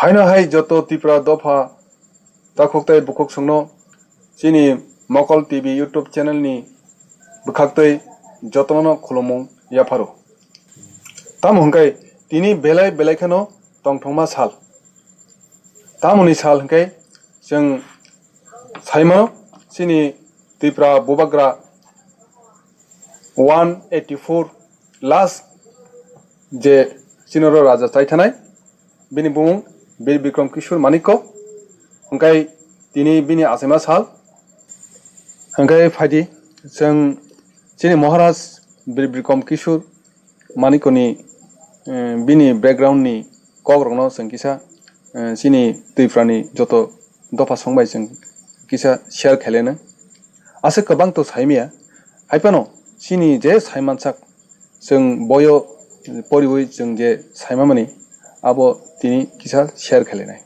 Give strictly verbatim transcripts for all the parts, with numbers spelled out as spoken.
Haino hai joto Tipra dopha takhuk tei bukhuk songno chini Mokol T V YouTube channel ni bwkhaktwi jotono khulumung yapharo. Tamo hwnkhe tini belai belai kheno tongthokma sal. Tamoni sal hwnkhe chwng saimano chini Tipra bubagra one eighty four last je chinoro raja chaithanai, bini bumung Bir Bikram Kishore Manikya, hwnkhe tini bini achaima sal. Hwnkhe phaidi chwng chini Maharaj Bir Bikram Kishore Manikyani, eh, bini background ni kokrokno chwng kisa, eh, chini Tripura ni joto dopha song bai chwng kisa share khaileno. Aswk kwbang to saimaya, haiphano chini je saimansak chwng boyo poriwi chwng je saimamani abo tini kisa share khailainai.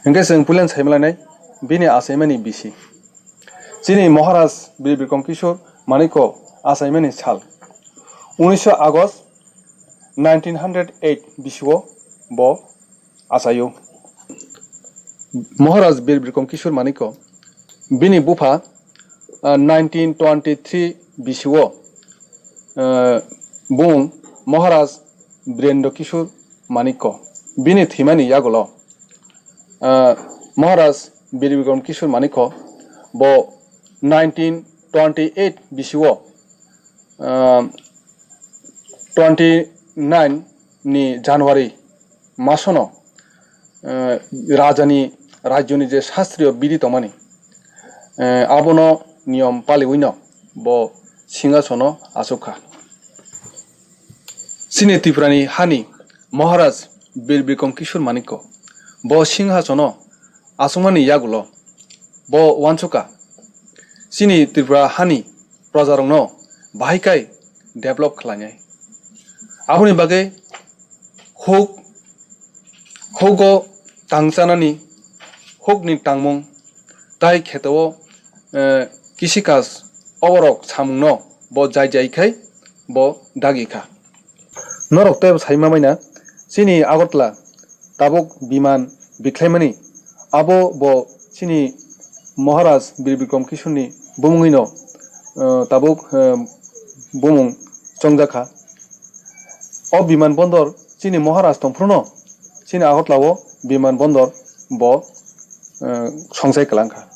Hwnkhe chwng puilan saimanlainai bini achaimani bisi. Chini Maharaj Bir Bikram Kishore Manikya achaimani sal. Unisho August nineteen hundred eight bisio bo achaio. Maharaj Bir Bikram Kishore Manikya bini bupha, ah, nineteen twenty three bisio, ah, bung Maharaj Birendra Kishore Manikya bini thwimani yagulo, ah, Maharaj Bir Bikram Kishore Manikya bo nineteen twenty eight bisio, ah, twenty nine ni January masono, eh, rajani, rajyoni je shastriyo bidi tongmani, eh, abono niyom paliwino bo singhasono achukha. Chini Tripurani hani Maharaj Bir Bikram Kishore Manikya bo singhasono achukmani yagulo bo uansukha chini Tripura hani projarokno bahai khai develop khlainai. Aboni bagwi huk, hugo tangchanani, hukni tangmung tai kheto-o, eh, kisi kaj oborok samungno bo jai jai khai bo dagi kha. Norok tei sai ma maina chini Agartala tabuk biman bikhlaimani, abo bo chini Maharaj Bir Bikram Kishoreni bumungwino, eh, tabuk, eh, bumung chongjak kha. O biman bondor chini Maharaj tongphruno chini Agartala o biman bondor bo, eh, songsai kwlang kha.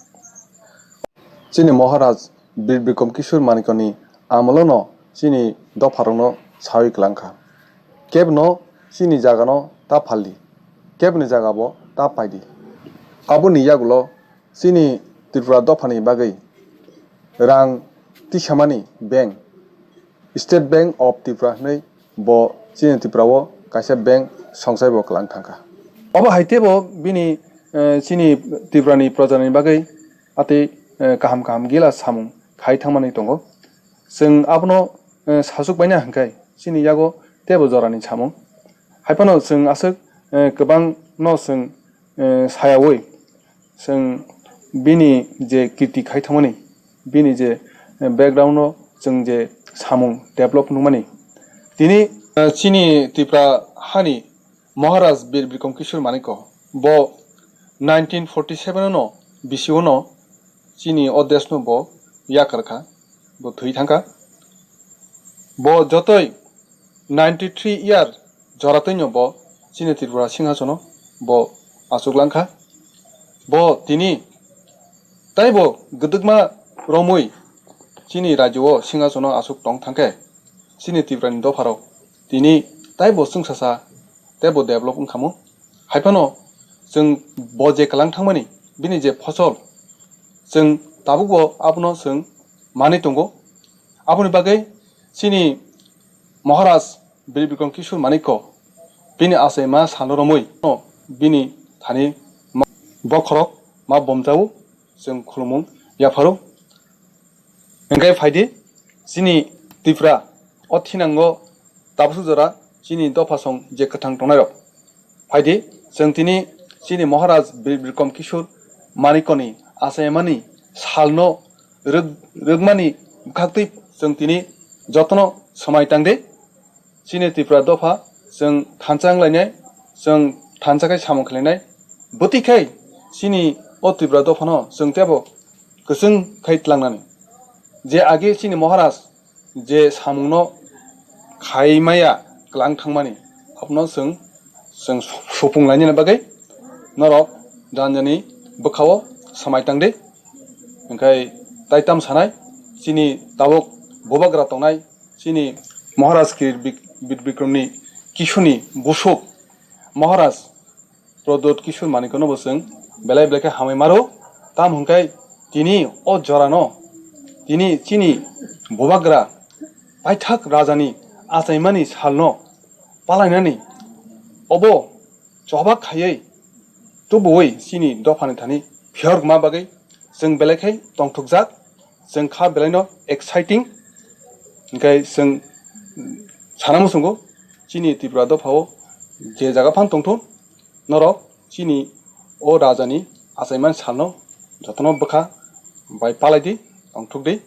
Chini Maharaj Bir Bikram Kishore Manikyani amolono chini dopharokno sawi kwlang kha. Kebno chini jagano ta phaldi, kebni jagabo ta paidi. Aboni yagulo chini Tripura dophani bagwi rang tisamani bank, State Bank of Tripura hwnwi bo chini Tripura o kaisa bank songsai bo kwlang thangkha. Obo hai teibo bini, eh, chini Tripura ni proja ni bagwi atwi, eh, kaham kaham gila samung khai thangmani tongo. Chwng abono, eh, sachuk baina hwnkhe chini yago teibo jorani samung. Haiphano chwng aswk, eh, kwbangno chwng, eh, sayaui chwng bini je kirti khai thangmani, bini je, eh, background o chwng je samung develop nukmani. Tini, eh, chini Tripura hani Maharaj Bir Bikram Kishore Manikya bo nineteen forty seven no bisi o no chini o desh no bo yakar kha, bo thwi thang kha. Bo jotoi ninety three year joratwino bo chini Tripura singhasono bo achuk lang kha. Bo tini taibo gwdwkma romwi chini rajyo o singhasono achuk tong thang khe chini Tripura ni dopharok tini taibo chwngsasa teibo develop wng kha mo. Haiphano chwng bo je kwlang thangmani bini je phosol chwng tabukbo abono chwng manwi tongo. Aboni bagwi chini Maharaj Bir Bikram Kishore Manikya bini achaima salo romwi no bini thani ma-, bokhorok ma bomjao chwng khulumung yapharo. Hwnkhe phaidi chini Tripura o thinango tabuksa jora chini dophasong je kwthang tongnairok. Phaidi chwng tini chini Maharaj Bir Bikram Kishore Manikyani achaimani salno rwk-, rwkmani bwkhaktwi chwng tini jotono swmai tangdi. Chini Tripura dopha chwng thansa wnglainai, chwng thansa khai samung khlainai. Bwtwi khai chini o Tripura dophano chwng teibo kwchwng khai tlangnani. Je age chini Maharaj je samungno khaimaya kwlang thangmani, abono chwng, chwng supung lainani bagwi norok jani jani bwkhao samai tangdi. Hwnkhe taitam sanai, chini tabuk bubagra tongnai, chini Maharaj Kir Bik-, Bir Bikramni kisuni busuk Maharaj Pradyot Kishore Manikono bo chwng belai belai khe hamai maro. Tamo hwnkhe tini o jorano tini chini bubagra paithak rajani achaimani salno palainani obo chobak khaiwi tubuwi chini dophani thani phiyorma bagwi chwng belai khai tongthokjak, chwng kha belaino exciting. Hwnkhe chwng sana muchungo chini Tripura dophao je jaga phano tongthun, norok chini o rajani achaimani salno jotono bwkha bai palaidi, tongthokdi,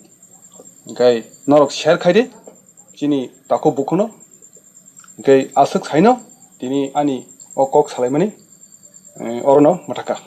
hwnkhe norok share khaidi chini takhuk bukhuno. Hwnkhe aswk saino tini ani o kok salaimani, eh, orono mwthakha.